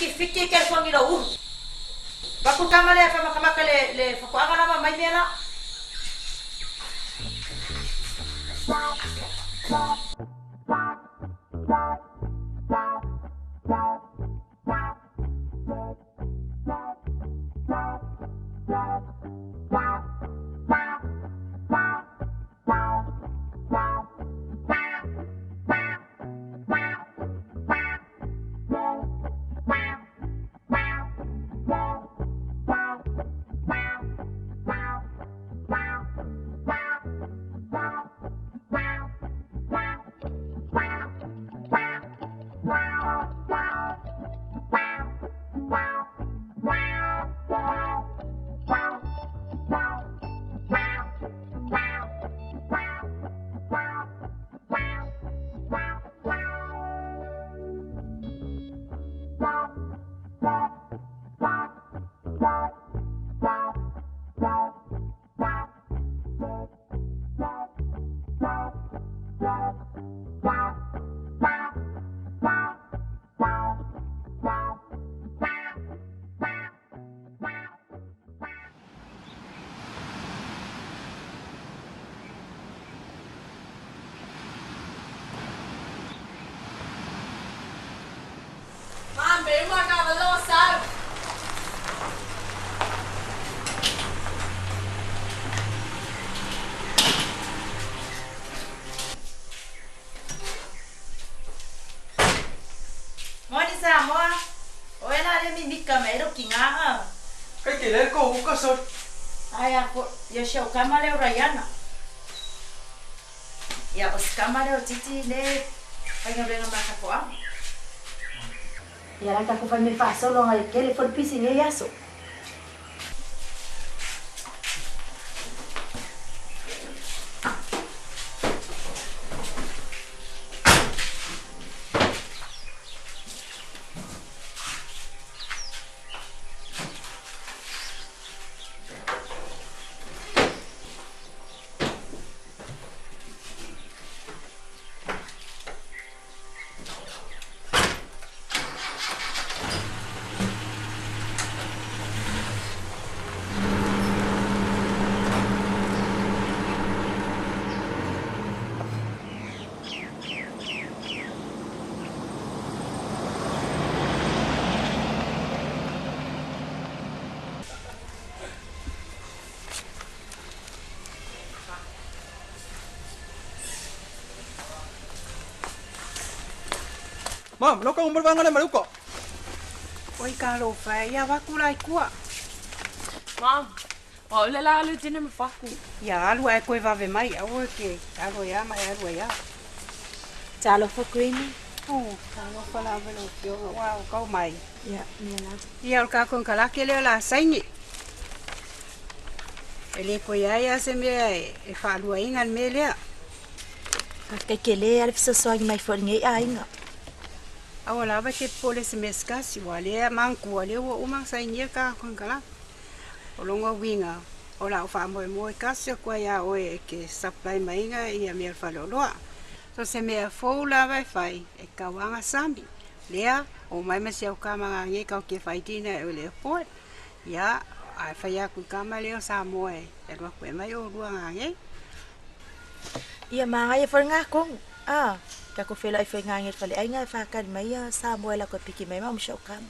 Fiki fiki ke kuangi lo u. Paku tama le whamakamaka le, le whakoanga lama mai mea la. Moni Samoa, o e la le mimika mai ro ki ngā a. Kai te le ko uka so. Ai a ko, ia se o kama leo Rayana. Ia o se kama leo titi le whainga renga maka ko au. Ia la ka ko whai me whaasolo ngai kele fo pisi nei aso. Mam, no ka umar wanga le maruko. Oi ka lo whai ia waku lai kua. Mam, wa ole la alu tine me faku. Ia alu ai koe wawe mai au ke alo ia mai alu ia. Talo fa kuini. Oh, ka lo fa la velo fio wa o kau mai. Ia, mea la. Ia o ka kon kala ke le la saini. E le koe ai a se mea e whaalua inga me lea. Ka te ke le ale fisosoangi mai fo ngei ainga. Awa lava ke pole se meskasi wa lea mangkua lea ua umang sainia ka kon kala. O longa winga o la o whaamoe moe kasi o kua ia oe e ke supply mainga ia mea whaloloa. So se mea fou lava e whai e kawanga sami. Lea o mai masi au kama nge kau ke whai tina e o le airport. Ia ai whai aku kama leo sa moe e rua koe mai o rua nge. Ia manga ia fo ngā kong. Ah, ka ko whela i whai ngā nge whale ainga e whakari mai ia sa moe la koe piki mai ma umsha o kama.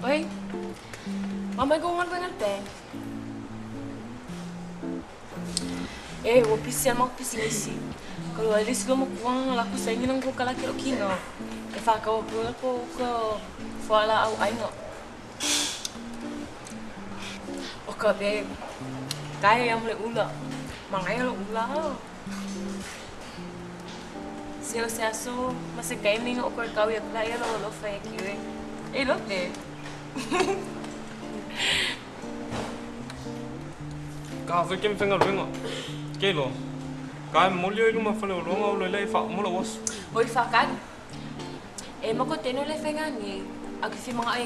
Oi, mama ko ngal ngal te. E, o pisi ama pisi nisi. Ko lo ali silo mo kuanga la ku saingi nang ko kala ke okino. E fa ka o pula ko ko fuala au ainga. O ka be kai am le ula. Mangai lo ula. Se o se aso, ma se kai minga o ko kau ya pla ya lo lo fa ki we. E lo te. Ka fe kem fenga luenga. Ke lo. Ka moli o luma fale o longa o le le fa mola was. Oi fa kan. E mo ko teno le fenga ni. A ki fi manga ai